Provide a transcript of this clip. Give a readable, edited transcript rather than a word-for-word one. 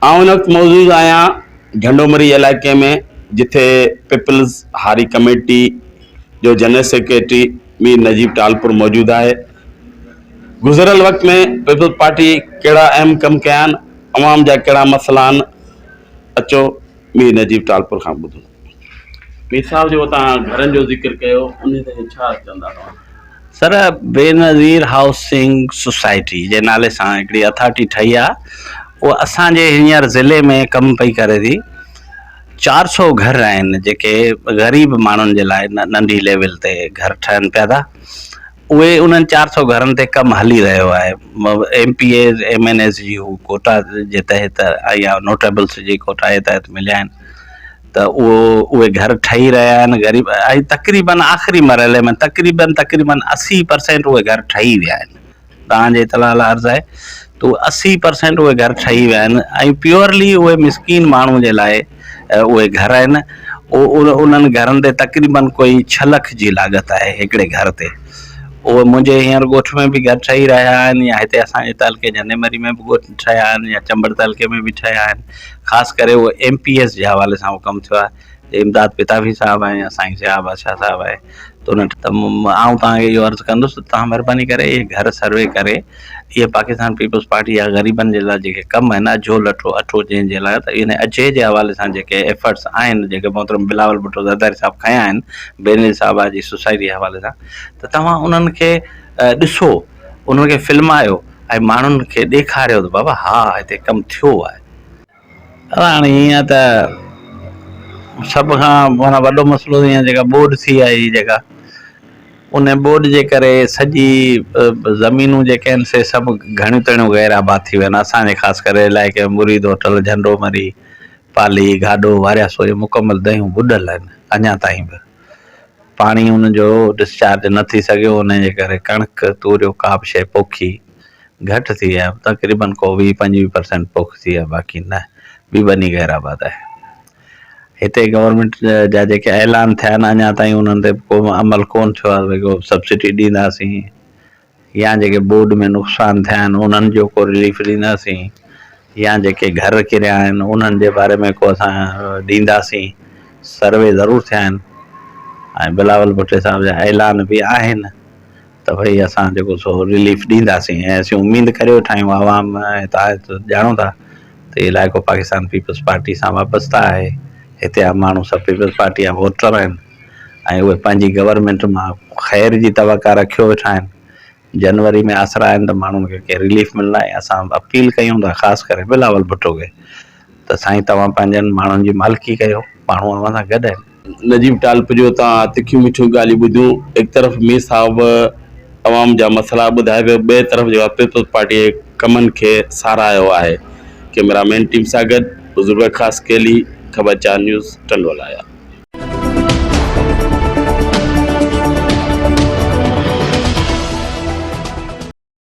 آئون هن وقت موجود آهيان جهنڊو مري علائقي ۾ جتي پيپلز هاري ڪميٽي جو جنرل سيڪريٽري مير نجيب ٽالپر موجود آهي. گذريل وقت ۾ پيپلز پارٽي ڪهڙا اهم ڪم ڪيا آهن، عوام جا ڪهڙا مسئلا آهن، اچو مير نجيب ٽالپر کان ٻڌون. مير صاحب جيڪو توهان گهرن جو ذڪر ڪيو انهي تي ڇا چوندا توهان؟ سر بينظير هائوسنگ سوسائٽي جي نالي سان هڪڙي اٿارٽي ٺهي آهي اها اسان جي هينئر ضلعي ۾ ڪم پئي ڪري ٿي 400 گهر آهن جيڪي غريب ماڻهن جي لاء ننڍي ليول تي گهر ٺهن پيا ٿا اهي انهن 400 گهرن تي ڪم هلي رهيو آهي M P As M N As جي هو ڪوٽا جي تحت يا نوٽيبلس جي ڪوٽا جي تحت مليا آهن ته اهو اهي گهر ٺهي رهيا آهن غريب ۽ تقريبن آخري مرحلي ۾ تقريبن تقريبن 80 پرسينٽ اهي گهر ٺهي ويا آهن توهان جي اطلاع لاء عرض آهي ته 80 پرسينٽ اهي گهر ٺهي ويا آهن ۽ پيورلي اهي مسڪين ماڻهو جي لاء اهي گهر آهن انهن گهرن تي تقريبن ڪوئي 6 لک جي لاڳت آهي هڪڙي گهر تي. اهي منهنجي هينئر ڳوٺ ۾ به گهر ٺهي رهيا آهن يا هتي اسان جي تعلقي جهنڊي مري ۾ به ڳوٺ ٺهيا آهن يا چمبڙ تعلقي ۾ به ٺهيا آهن. خاص ڪري اهو ايم پي ايس جي حوالي سان اهو ڪم ٿيو آهي. امداد پتافي صاحب آهي يا سائين ضياء بادشاهه صاحب آهي ته ان ته آئون توهان کي اهو عرض ڪندس ته توهان مهرباني ڪري اهي گهر سروي ڪري اهي پاڪستان پيپلز پارٽي جا غريبن جي لاء جيڪي ڪم آهن اجهو لٺو اٺو جنهن جي لاء ته ان اجهي جي حوالي سان جيڪي ايفرٽس آهن جيڪي محترم بلاول ڀٽو زرداري صاحب کنيا آهن بينظير صاحبه جي سوسائٽي جي حوالي سان ته توهان انهن کي ڏسو انهن کي فلمايو ۽ ماڻهن کي ڏيکاريو ته بابا ها هتي ڪم ٿيو آهي. هاڻي هيئن ته سڀ کان معنيٰ وڏو مسئلو ته هيئن جيڪا ٻوڏ ٿي آهي جيڪا ان ٻوڏ جي ڪري سڄي زمينون جيڪي آهن سي سڀ گهڻيون تڻيون غير آباد ٿي ويون آهن اسانجي خاص ڪري علائقي ۾ مريد هوٽل جهنڊو مري پالي گاڏو وارياسو اهي مڪمل دهيون ٻڏل آهن اڃا تائين به پاڻي ان جو ڊسچارج نه ٿي سگهيو ان جي ڪري ڪڻڪ توريو ڪا به شيء پوکي گهٽ ٿي آهي تقريبن ڪو 20 25 پرسينٽ پوک ٿي آهي باقي نه ٻي ٻني غير آباد آهي هتي گورنمينٽ جا جيڪي اعلان ٿيا آهن اڃا تائين انهن تي ڪو عمل ڪون ٿيو آهي ڀئي ڪو سبسڊي ڏينداسين يا جيڪي ٻوڏ ۾ نقصان ٿيا آهن انهن جو ڪو رليف ڏينداسين يا جيڪي گهر ڪريا آهن انهن جي باري ۾ ڪو اسان ڏينداسين سروي ضرور ٿيا آهن ۽ بلاول ڀٽي صاحب جا اعلان به آهن ته ڀئي اسان جيڪو سو رليف ڏينداسين ۽ اسين اميد ڪري ويٺا آهيون عوام ۽ توهان ڄاڻو ٿا ته هي علائقو پاڪستان پيپلز پارٽي سان وابسته آهي هتي جا ماڻهو سڀ پيپلز پارٽي جا ووٽر آهن ۽ اهي پنهنجي گورنمينٽ مان خير جي توقع رکيو ويٺا آهن جنوري ۾ آسرا آهن ته ماڻهن کي ڪي رليف ملندا ۽ اسان اپيل ڪيون ٿا خاص ڪري بلاول ڀٽو کي ته سائين توهان پنهنجن ماڻهن جي مالڪي ڪيو ماڻهو اوهان سان گڏ آهن. نجيب ٽالپر جو تان تکيون مٺيون ڳالهيون ٻڌيون هڪ طرف مير صاحب عوام جا مسئلا ٻڌائي پيو ٻئي طرف جيڪا پيپلز پارٽي جي ڪمن کي ساراهيو آهي ڪئميرا مين ٽيم سان گڏ بزرگ خاصخيلي خبر چار نيوز ٽنڊوالهيار.